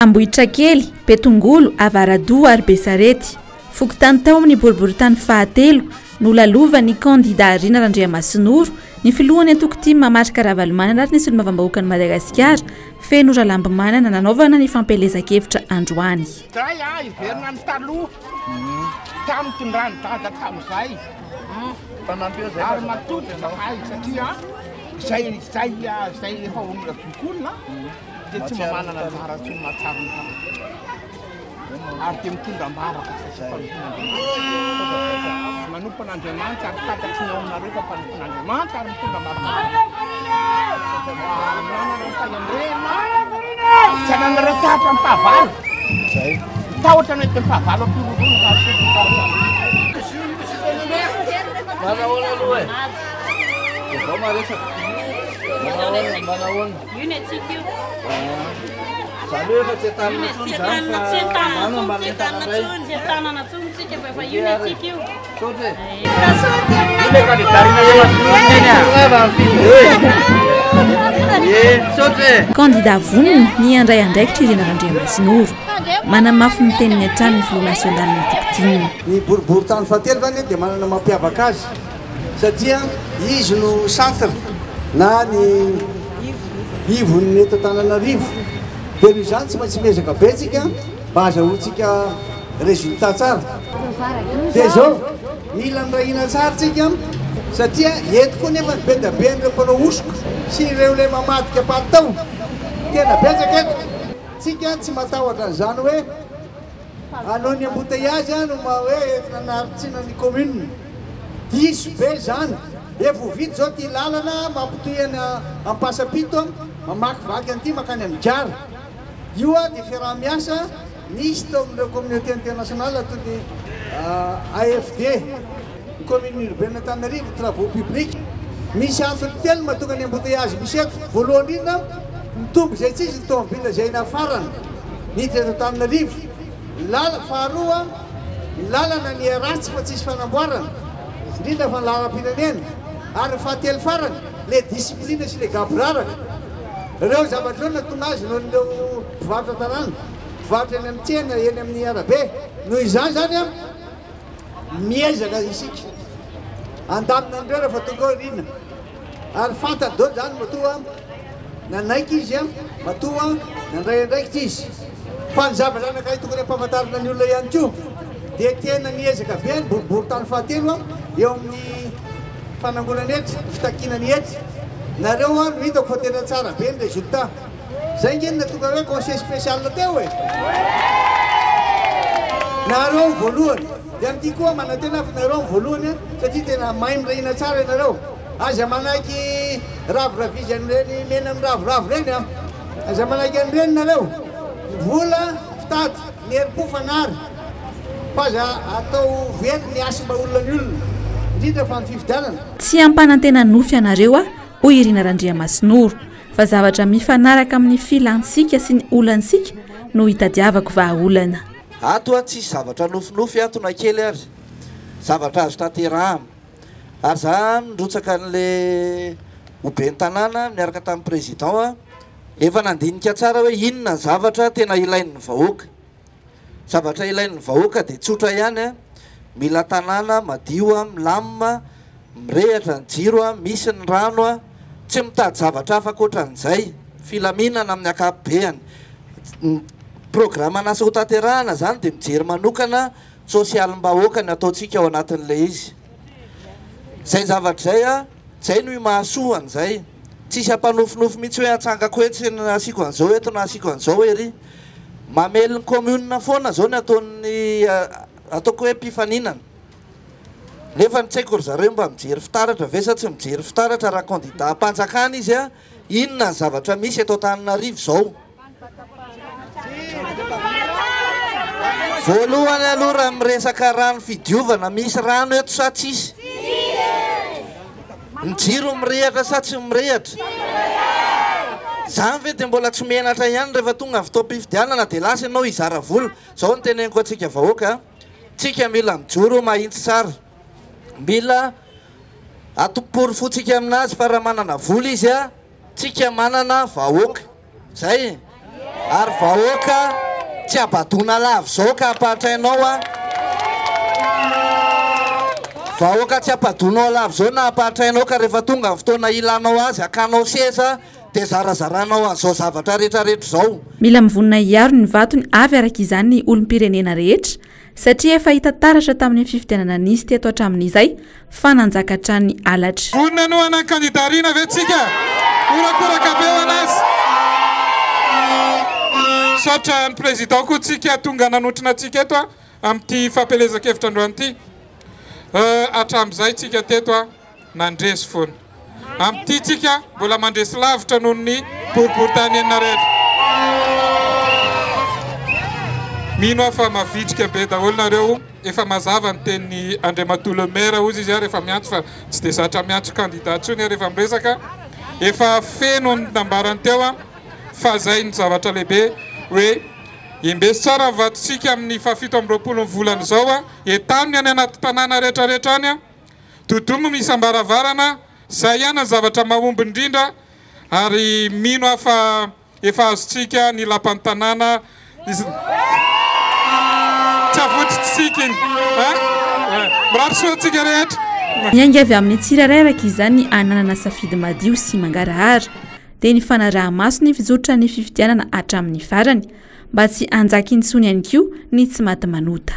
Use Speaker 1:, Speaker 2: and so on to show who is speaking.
Speaker 1: Ambohitrakely, Betongolo, Avaradoha ary Besarety. Fokontany tao amin'ny boriborintany fahatelo no lalovan'ny kandida Rina Randriamasinoro, ny filohan'ny antoko tim Marc Ravalomanana ary ny solombavambahoakan'i Madagasikara, Feno Ralambomanana nanaovana ny fampielezan-kevitra androany.
Speaker 2: Zay ah, hiverina any taloha tamin'ny tondrany dada tamin'izay ary matotra zahay satria zay zay zay efa olona zokiolona dia tsy mba manana anjara intsony mahatsiaro ny tany ary dia mitondra am-bavaka satria mpanompon'Andriamanitra manompo an'Andriamanitra ary fantatry ny ao aminareo fa mpanompon'Andriamanitra ary mitondra am-bavaka ary manana ny fahendrena tsy ananareo tahotra amin'ny fahavalo tahotra no entin'ny fahavalo ampiroroana fa tsy tahotra.
Speaker 3: Manahoana aloha e? Vaovao maresaka. Manahoana, manahoana.
Speaker 4: Io ny antsika io.
Speaker 3: Zany hoe efa tsy entanina intsony zany fa
Speaker 4: Tsy entanina
Speaker 3: ndana mba
Speaker 4: intsony, tsy entanina
Speaker 3: entanina indray.
Speaker 4: intsony, tsy entanana intsony tsika fa efa io ny antsika io.
Speaker 3: Misaotra e. Misaotra e.
Speaker 1: Kandida vonona ny handray andraikitra i Rina Randriamasinoro. Manamafy ny teniny hatrany ny filoha nasionalin'ny antoko tim.
Speaker 5: Ny boriborintany fahatelo zany dia manana mampiavaka azy satria izy no centre na ny ivon'ny eto Antananarivo dia noho izany tsy maintsy miezaka be tsika mba azahoantsika résultat tsara. Dia izao, mila mirahina tsara tsika satria eto koa nefa ny be dia be an'ireo mpanao hosoka sy ireo ilay mamadika palitao tena betsaka eto. Tsika tsy matahotra an'izany hoe Hanao ny embouteillage no mba hoe entina hanaritsiana ny commune. Diso be izany. Efa ho vita izao ity lalana mampitohy an Ampasampito mamakivaky an'ity mankany amin'ny gara. Io dia fiaraha-miasa nisy teo amin'ireo communauté internationale toy ny AFD, ny commune urbaine Antananarivo, travaux publics. Misy antony telo mahatonga ny embouteillage misy eto. Voalohany indrindra, mitombo izay tsy izy ny tomobile izay nafarana niditra eto Antananarivo. Ny lala, faharoa, ny lalana niha ratsy fa tsisy fanamboarana, indrindra fa ny lalam-pirenena. Ary ny fahatelo farany, le discipline sy le gaboraraka. Ireo zavatra ireo no nahatonga azy noho ireo mpivarotra an-tanàna, mpivarotra eny amin'ny tsena, eny amin'ny arabe. Noho izany izany, Miezaka isika handamina an'ireo rehefa tonga ao Rina. Ary fantany daholo izany matoa nanaiky izy, matoa nandray andraikitra izy. Fa ny zavatra anankiray tokony hampahafantarina ny olona ihany koa dia tena niezaka be ny boriborintany fahatelo eo amin'ny fanangonana hetra, ny fitakiana ny hetra. Nareo no hitako fa tena tsara be ny résultat. Zay nge no natonga hoe conseil spécial teo e! Nareo ny voalohany. Dia amin'ity koa manantena aho fa nareo ny voalohany a, satria tena mahay mirahina tsara ianareo. Aza manaiky raviravizy an'ireny mena miraviravy ireny a! Aza manaiky an'ireny nareo. Ny vola fitady, ny herim-po fanary. Fa aza atao very ny hasimba olona ny olona, indrindra fa ny fifidianana.
Speaker 1: Tsy hampanantena nofy anareo aho, hoy i Rina Randriamasinoro. fa zavatra mifanaraka amin'ny filantsika sy ny olantsika no hitadiavako vahaolana.
Speaker 3: Ato an tsisy zavatra nofinofy ato na kely ary, zavatra azo tanterahana. Ary za nirotsaka an'le ho ben'ny tanàna niaraka tamin'ny président an, efa nandinika tsara hoe inona ny zavatra tena ilain'ny vahoaka. Zavatra ilain'ny vahoaka dia tsotra ihany a, mila tanàna madio a, milamina, mirehitra ny jiro a, misy ny rano a, tsy mitady zavatra hafa ankoatran'izay, filaminana amin'ny ankapobeany. Ny programan'asa ho tanterahana izany dia mijery manokana sosialim-bahoaka ny ataontsika ao anatin'ilay izy. Izay zavatra izay a, izay no imahasoa an'izay. Tsisy hampanofinofy mihitsy hoe atsangako etsy na asiako an'izao eto na asiako an'izao ery. Mamely ny commune foana zao ny ataon'ny ataoko hoe mpifaninana. Nefa ny tsy haiko ry zareo mba mijery fitaratra ve sa tsy mijery fitaratra raha candidat am-panjakana izy a, inona ny zavatra misy eto Antananarivo zao? Voalohany aloha raha miresaka rano fidiovana misy rano eto sa tsisy? Ny jiro mirehatra sa tsy mirehatra? Zany ve dia mbola tsy menatra ihany rehefa tonga ny fotoam-pifidianana dia lasa ianao hizara vola? Zao no teneniko antsika vahoaka a, tsika mila mijoro mahitsy tsara, mila atoporofotsika aminazy fa raha manana vola izy a, tsika manana vahoaka. Zay e! Ary vahoaka tsy abadoana lava izao ka ampahantrainao a. Vahoaka tsy ampadoanao lava izao na ampahantrainao ka rehefa tonga ny fotoana ilanao azy hakanao seza dia zarazaranao an'izao zavatra rehetrarehetra izao.
Speaker 1: Mila mivonona hiaro ny vatony avy araka izany ny olom-pirenena rehetra satria efa hita taratra tamin'ny fifidianana nisy teto hatramin'izay fa nanjaka hatrany ny halatra.
Speaker 6: Vonona hanohana ny kandida Rina ve tsika? Horakoraka be ho an'azy. Misaotra ny président koa tsika tonga nanotrona antsika eto amin'ity fampielezan-kevitra androany ity. Hatramin'izay tsika teto nandresy foana. Amin'ity tsika mbola mandresy lavitra noho ny boriborintany enina rehetra. Mino aho fa mavitrika be daholo nareo, efa mazava ny tenin'i Andriamatoa Le Maire hozy izy rehefa miantso fa tsy dia zatra miantso candidat intsony aho rehefa miresaka. Efa feno ny nambarany teo fa zay ny zavatra lehibe hoe embeso tsara ny vatontsika amin'ny faha 27 ny volana izao, entano ny any anaty tanàna rehetrarehetra any. Dodomo isam-baravarana, zay ihany ny zavatra mahomby indrindra ary mino aho fa efa azontsika ny lapan'ny tanàna izy tsy avotsitsika iny a! Mirary soa antsika rehetra.
Speaker 1: Miainga avy amin'ny tsirairay araka izany ny hananana safidy madio sy mangarahara, dia ny fanaraha-maso ny fizotran'ny fifidianana hatramin'ny farany, mba tsy hanjaka intsony ihany koa ny tsy maty manota.